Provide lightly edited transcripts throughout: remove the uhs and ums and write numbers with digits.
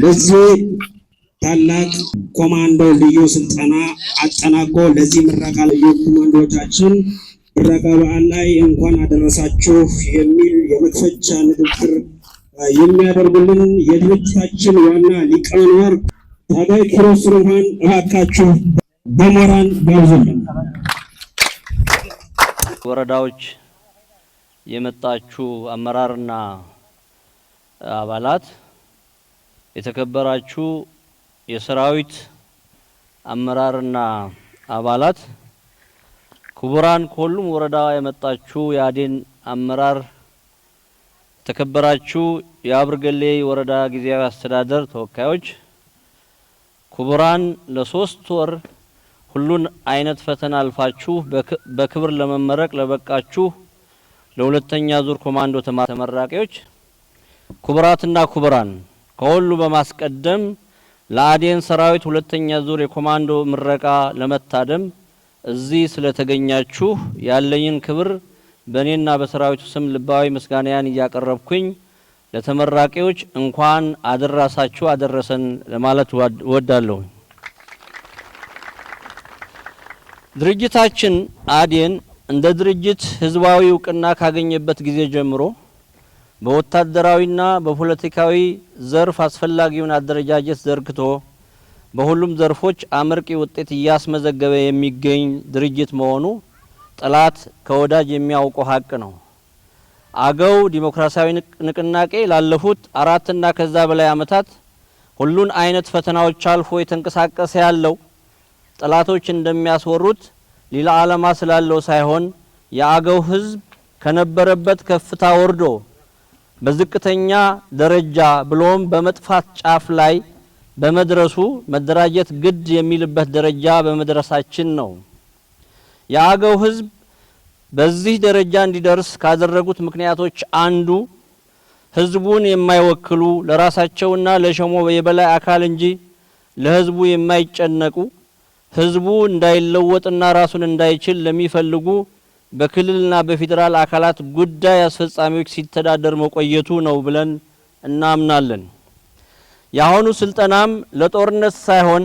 ለዚህ ታላቅ ኮማንዶ ልዩ ስልጠና አጠናቆ ለዚህ ምረቃ ልዩ ኮማንዶዎቻችን ምረቃ በዓል ላይ እንኳን አደረሳችሁ የሚል የመክፈቻ ንግግር የሚያደርጉልን የድርጅታችን ዋና ሊቀመንበር ታጋይ ኪሮስ ሮሃን እባካችሁ በሞራል ጋብዙልን። ወረዳዎች የመጣችሁ አመራርና አባላት፣ የተከበራችሁ የሰራዊት አመራርና አባላት፣ ክቡራን ከሁሉም ወረዳ የመጣችሁ የአዴን አመራር፣ የተከበራችሁ የአብርገሌ ወረዳ ጊዜያዊ አስተዳደር ተወካዮች፣ ክቡራን ለ3 ወር ሁሉን አይነት ፈተና አልፋችሁ በክብር ለመመረቅ ለበቃችሁ ለሁለተኛ ዙር ኮማንዶ ተመራቂዎች፣ ክቡራትና ክቡራን፣ ከሁሉ በማስቀደም ለአዴን ሰራዊት ሁለተኛ ዙር የኮማንዶ ምረቃ ለመታደም እዚህ ስለተገኛችሁ ያለኝን ክብር በእኔና በሰራዊቱ ስም ልባዊ ምስጋናዬን እያቀረብኩኝ ለተመራቂዎች እንኳን አደረሳችሁ አደረሰን ለማለት እወዳለሁ። ድርጅታችን አዴን እንደ ድርጅት ህዝባዊ እውቅና ካገኘበት ጊዜ ጀምሮ በወታደራዊና በፖለቲካዊ ዘርፍ አስፈላጊውን አደረጃጀት ዘርግቶ በሁሉም ዘርፎች አመርቂ ውጤት እያስመዘገበ የሚገኝ ድርጅት መሆኑ ጠላት ከወዳጅ የሚያውቀው ሀቅ ነው። አገው ዲሞክራሲያዊ ንቅናቄ ላለፉት 4ና ከዛ በላይ አመታት ሁሉን አይነት ፈተናዎች አልፎ የተንቀሳቀሰ ያለው ጠላቶች እንደሚያስወሩት ሌላ ዓላማ ስላለው ሳይሆን የአገው ህዝብ ከነበረበት ከፍታ ወርዶ በዝቅተኛ ደረጃ ብሎም በመጥፋት ጫፍ ላይ በመድረሱ መደራጀት ግድ የሚልበት ደረጃ በመድረሳችን ነው። የአገው ህዝብ በዚህ ደረጃ እንዲደርስ ካደረጉት ምክንያቶች አንዱ ህዝቡን የማይወክሉ፣ ለራሳቸውና ለሸሞ የበላይ አካል እንጂ ለህዝቡ የማይጨነቁ፣ ህዝቡ እንዳይለወጥና ራሱን እንዳይችል ለሚፈልጉ በክልልና በፌዴራል አካላት ጉዳይ አስፈጻሚዎች ሲተዳደር መቆየቱ ነው ብለን እናምናለን። የአሁኑ ስልጠናም ለጦርነት ሳይሆን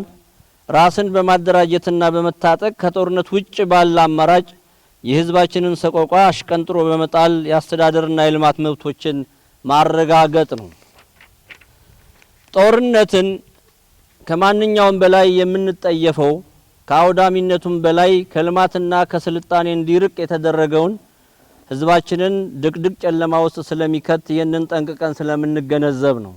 ራስን በማደራጀትና በመታጠቅ ከጦርነት ውጭ ባለ አማራጭ የህዝባችንን ሰቆቃ አሽቀንጥሮ በመጣል የአስተዳደርና የልማት መብቶችን ማረጋገጥ ነው። ጦርነትን ከማንኛውም በላይ የምንጠየፈው ከአውዳሚነቱም በላይ ከልማትና ከስልጣኔ እንዲርቅ የተደረገውን ህዝባችንን ድቅድቅ ጨለማ ውስጥ ስለሚከት ይህንን ጠንቅቀን ስለምንገነዘብ ነው።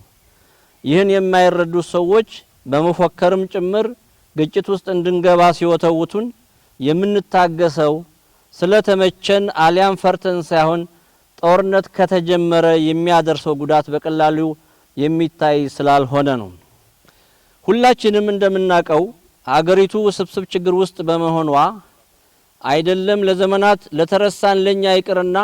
ይህን የማይረዱ ሰዎች በመፎከርም ጭምር ግጭት ውስጥ እንድንገባ ሲወተውቱን የምንታገሰው ስለተመቸን አሊያም ፈርተን ሳይሆን ጦርነት ከተጀመረ የሚያደርሰው ጉዳት በቀላሉ የሚታይ ስላልሆነ ነው። ሁላችንም እንደምናውቀው ሀገሪቱ ውስብስብ ችግር ውስጥ በመሆኗ አይደለም ለዘመናት ለተረሳን ለኛ ይቅርና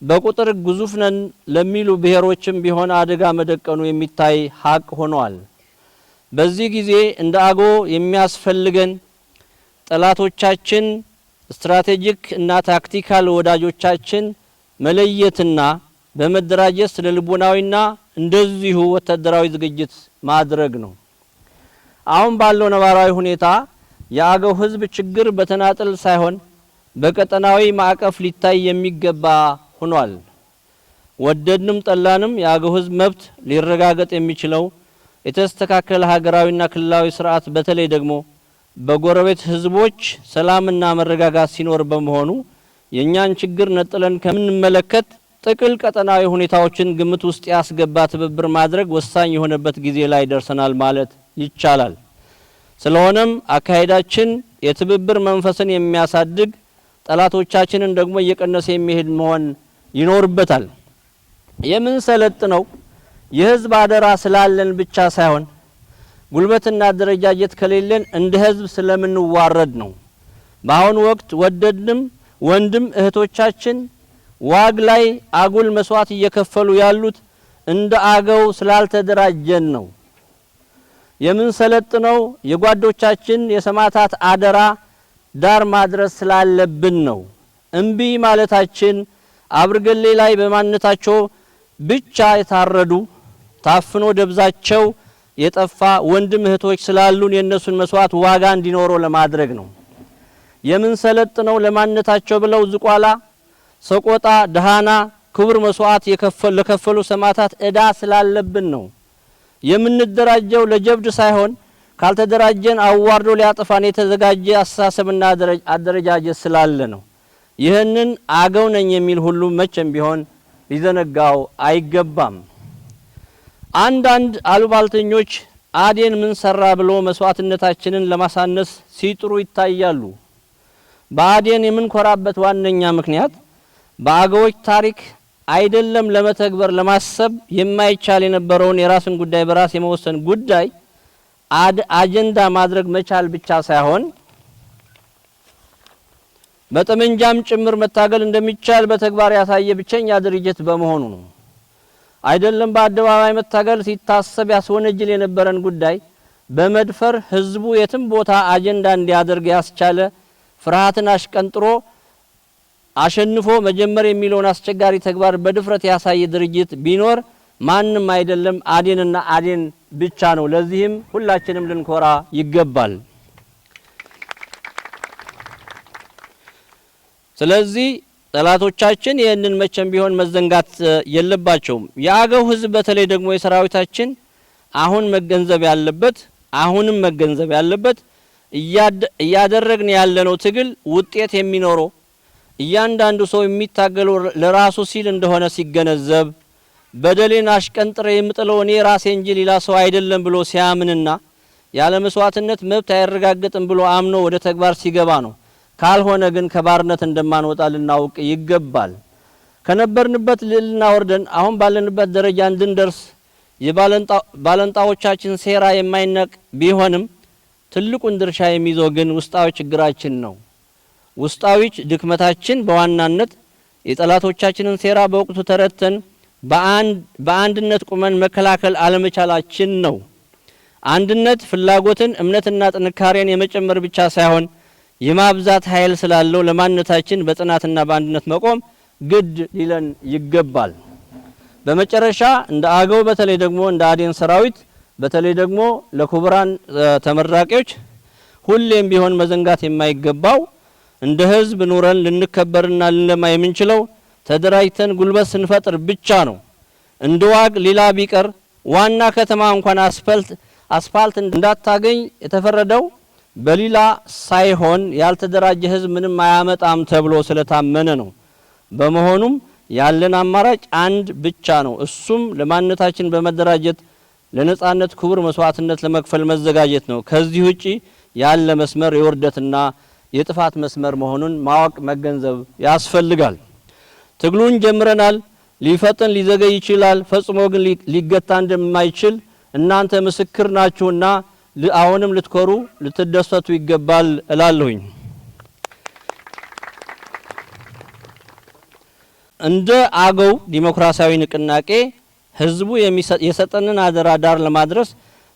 በቁጥር ግዙፍ ነን ለሚሉ ብሔሮችም ቢሆን አደጋ መደቀኑ የሚታይ ሀቅ ሆኗል። በዚህ ጊዜ እንደ አገው የሚያስፈልገን ጠላቶቻችን፣ strategic እና tactical ወዳጆቻችን መለየትና በመደራጀት ስነ ልቦናዊና እንደዚሁ ወታደራዊ ዝግጅት ማድረግ ነው። አሁን ባለው ነባራዊ ሁኔታ የአገው ሕዝብ ችግር በተናጠል ሳይሆን በቀጠናዊ ማዕቀፍ ሊታይ የሚገባ ሆኗል። ወደድንም ጠላንም የአገው ሕዝብ መብት ሊረጋገጥ የሚችለው የተስተካከለ ሀገራዊና ክልላዊ ስርዓት በተለይ ደግሞ በጎረቤት ህዝቦች ሰላምና መረጋጋት ሲኖር በመሆኑ የእኛን ችግር ነጥለን ከምንመለከት ጥቅል ቀጠናዊ ሁኔታዎችን ግምት ውስጥ ያስገባ ትብብር ማድረግ ወሳኝ የሆነበት ጊዜ ላይ ደርሰናል ማለት ይቻላል። ስለሆነም አካሄዳችን የትብብር መንፈስን የሚያሳድግ፣ ጠላቶቻችንን ደግሞ እየቀነሰ የሚሄድ መሆን ይኖርበታል። የምንሰለጥነው የህዝብ አደራ ስላለን ብቻ ሳይሆን ጉልበትና አደረጃጀት ከሌለን እንደ ህዝብ ስለምንዋረድ ነው። በአሁኑ ወቅት ወደድንም ወንድም እህቶቻችን ዋግ ላይ አጉል መስዋዕት እየከፈሉ ያሉት እንደ አገው ስላልተደራጀን ነው። የምንሰለጥነው የጓዶቻችን የሰማዕታት አደራ ዳር ማድረስ ስላለብን ነው። እምቢ ማለታችን አብርገሌ ላይ በማንነታቸው ብቻ የታረዱ፣ ታፍኖ ደብዛቸው የጠፋ ወንድም እህቶች ስላሉን የነሱን መስዋዕት ዋጋ እንዲኖረው ለማድረግ ነው። የምንሰለጥነው ለማንነታቸው ብለው ዝቋላ፣ ሰቆጣ፣ ደሃና ክቡር መስዋዕት ለከፈሉ ሰማዕታት ዕዳ ስላለብን ነው። የምንደራጀው ለጀብድ ሳይሆን ካልተደራጀን አዋርዶ ሊያጠፋን የተዘጋጀ አስተሳሰብና አደረጃጀት ስላለ ነው። ይህንን አገው ነኝ የሚል ሁሉ መቼም ቢሆን ሊዘነጋው አይገባም። አንዳንድ አሉባልተኞች አዴን ምን ሰራ ብሎ መስዋዕትነታችንን ለማሳነስ ሲጥሩ ይታያሉ። በአዴን የምንኮራበት ዋነኛ ምክንያት በአገዎች ታሪክ አይደለም ለመተግበር ለማሰብ የማይቻል የነበረውን የራስን ጉዳይ በራስ የመወሰን ጉዳይ አጀንዳ ማድረግ መቻል ብቻ ሳይሆን በጠመንጃም ጭምር መታገል እንደሚቻል በተግባር ያሳየ ብቸኛ ድርጅት በመሆኑ ነው። አይደለም በአደባባይ መታገል ሲታሰብ ያስወነጅል የነበረን ጉዳይ በመድፈር ህዝቡ የትም ቦታ አጀንዳ እንዲያደርግ ያስቻለ፣ ፍርሃትን አሽቀንጥሮ አሸንፎ መጀመር የሚለውን አስቸጋሪ ተግባር በድፍረት ያሳየ ድርጅት ቢኖር ማንም አይደለም አዴንና አዴን ብቻ ነው። ለዚህም ሁላችንም ልንኮራ ይገባል። ስለዚህ ጠላቶቻችን ይህንን መቼም ቢሆን መዘንጋት የለባቸውም። የአገው ህዝብ በተለይ ደግሞ የሰራዊታችን አሁን መገንዘብ ያለበት፣ አሁንም መገንዘብ ያለበት፣ እያደረግን ያለነው ትግል ውጤት የሚኖረው እያንዳንዱ ሰው የሚታገለው ለራሱ ሲል እንደሆነ ሲገነዘብ፣ በደሌን አሽቀንጥሬ የምጥለው እኔ ራሴ እንጂ ሌላ ሰው አይደለም ብሎ ሲያምንና ያለ መስዋዕትነት መብት አይረጋገጥም ብሎ አምኖ ወደ ተግባር ሲገባ ነው። ካልሆነ ግን ከባርነት እንደማንወጣ ልናውቅ ይገባል። ከነበርንበት ልዕልና ወርደን አሁን ባለንበት ደረጃ እንድንደርስ የባለንጣዎቻችን ሴራ የማይነቅ ቢሆንም ትልቁን ድርሻ የሚይዘው ግን ውስጣዊ ችግራችን ነው። ውስጣዊ ድክመታችን በዋናነት የጠላቶቻችንን ሴራ በወቅቱ ተረድተን በአንድነት ቁመን መከላከል አለመቻላችን ነው። አንድነት ፍላጎትን፣ እምነትና ጥንካሬን የመጨመር ብቻ ሳይሆን የማብዛት ኃይል ስላለው ለማንነታችን በጽናትና በአንድነት መቆም ግድ ሊለን ይገባል። በመጨረሻ እንደ አገው በተለይ ደግሞ እንደ አዴን ሰራዊት፣ በተለይ ደግሞ ለክቡራን ተመራቂዎች ሁሌም ቢሆን መዘንጋት የማይገባው እንደ ህዝብ ኑረን ልንከበርና ልንለማ የምንችለው ተደራጅተን ጉልበት ስንፈጥር ብቻ ነው። እንደ ዋግ ሌላ ቢቀር ዋና ከተማ እንኳን አስፋልት እንዳታገኝ የተፈረደው በሌላ ሳይሆን ያልተደራጀ ህዝብ ምንም አያመጣም ተብሎ ስለታመነ ነው። በመሆኑም ያለን አማራጭ አንድ ብቻ ነው። እሱም ለማንነታችን በመደራጀት ለነጻነት ክቡር መስዋዕትነት ለመክፈል መዘጋጀት ነው። ከዚህ ውጪ ያለ መስመር የውርደትና የጥፋት መስመር መሆኑን ማወቅ መገንዘብ ያስፈልጋል። ትግሉን ጀምረናል። ሊፈጥን ሊዘገይ ይችላል። ፈጽሞ ግን ሊገታ እንደማይችል እናንተ ምስክር ናችሁና አሁንም ልትኮሩ ልትደሰቱ ይገባል እላለሁኝ። እንደ አገው ዲሞክራሲያዊ ንቅናቄ ህዝቡ የሰጠንን አደራ ዳር ለማድረስ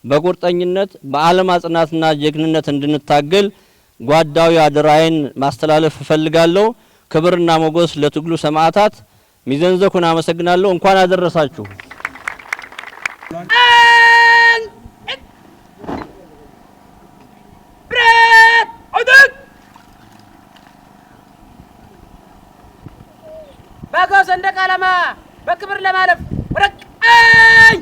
በቁርጠኝነት፣ በአለማጽናትና ጀግንነት እንድንታገል ጓዳዊ አደራዬን ማስተላለፍ እፈልጋለሁ። ክብርና ሞገስ ለትግሉ ሰማዕታት። ሚዘንዘኩን አመሰግናለሁ። እንኳን አደረሳችሁ። በአገው ሰንደቅ ዓላማ በክብር ለማለፍ ወደ ቀኝ።